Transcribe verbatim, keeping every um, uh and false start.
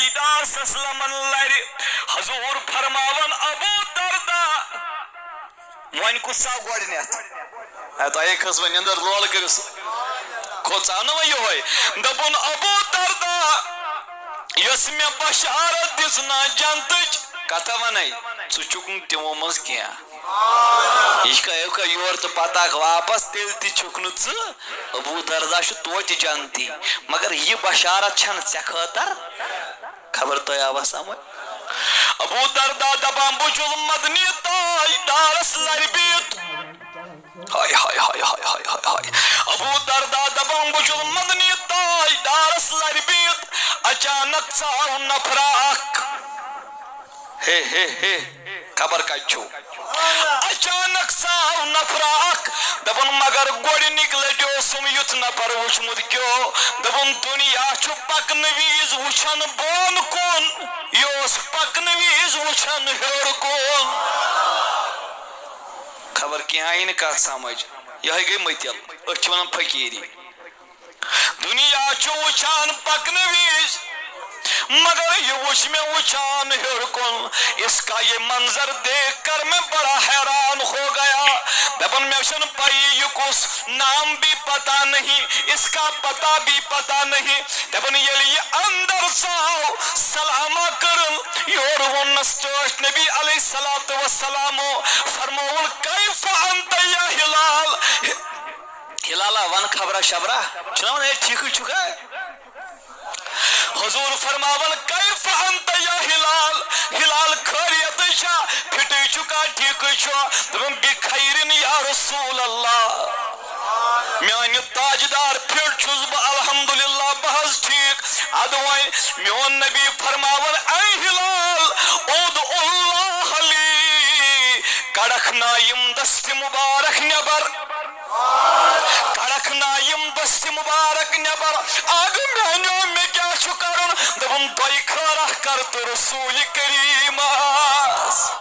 دیدار صلی اللہ علیہ وسلمن لرِ۔ حضور فرماوان، ابو دردا، وۄنۍ کُس ژاو گۄڈٕنیتھ؟ ہے، تۄہے کھٔژ وۄنۍ نِندٕر، لولہٕ کٔرِو سا۔ کھوٚت ژاو نہ وۄنۍ یِہوٚے۔ دوٚپُن، ابو دردا، یۄس مےٚ بشارت دِژ نا جنتٕچ، کتھا ونے، ژٕ چھُکھ نہٕ تِمو منٛز کینٛہہ۔ یہِ چھِ کانٛہہ یورٕ تہٕ پتہٕ اکھ واپس، تیٚلہِ تہِ چھُکھ نہٕ ژٕ۔ ابو دردا چھُ توتہِ جنتی، مگر یہِ بشارت چھنہٕ ژےٚ خٲطرٕ۔ خبر تۄہہِ آوا سمجھ؟ ابو دردا دپان، بہٕ چھُس مدنی تاجدارس لرِ بِہِتھ۔ ہاے، ہاے، ہاے۔ ابو دردا دپان، بہٕ چھُس مدنی تاجدارس لرِ بِہِتھ، اچانک ژاو نفرا اکھ۔ ہے، ہے، ہے، خبر کتہِ چھُو؟ اچانک ژاو نفرا اکھ، دپان، مگر گۄڈنِکۍ لٹہِ اوسُم یُتھ نفر وُچھمُت کیو۔ دپان، دُنیا چھُ پکنہٕ وِزِ وُچھان بۄن کُن، یہِ اوس پکنہٕ وِزِ وُچھان ہیوٚر کُن۔ خبر کینٛہہ آیی نہٕ کتھ سمجھ، یِہوٚے گٔے مٔتِل، أتھۍ چھِ ونان فقیٖری۔ دُنیا چھُ وُچھان پکنہٕ وِزِ، مگر یہِ وُچھ مےٚ وُچھان ہیوٚر کُن۔ اس کا یہ منظر دیکھ کر میں بڑا حیران ہو گیا۔ دپان، مےٚ چھَنہٕ پَیی یہِ کُس، نام بھی پتہ نہیں، اس کا پتہ بھی پتہ نہیں۔ دپان، ییٚلہِ یہِ اندر ژاو، سلاما کٔرٕن، یورٕ ووٚننس ٹٲٹھۍ نبی علیہ الصلوۃ والسلامو، فرمووُن، کیف انت یا ہلال؟ ہلالا، ون خبرا شبرا، چھُنہ ونان، ہے، ٹھیکٕے چھُکھا؟ حضور فرماوان، کیف انت یا ہلال؟ ہلال، خیریتٕے چھا؟ فٹٕے چھُکھا؟ ٹھیکٕے چھُ؟ دوٚپُن، بخیر یا رسول اللہ۔ میانہِ تاجدار، فٹ چھُس بہٕ، الحمدللہ، بہٕ حظ ٹھیک۔ ادٕ وۄنۍ میون نبی فرماوان، اے ہلال، ادع اللہ لی، کڑکھ نا یِم دست مبارک نٮ۪بر۔ کڑکھ نا یِم دست مبارک نٮ۪بر۔ اَدٕ میٛانیو، مےٚ کیٛاہ چھُ کرُن؟ دوٚپُن، دۄیہِ خٲرا کر تہٕ رسول کریٖمس۔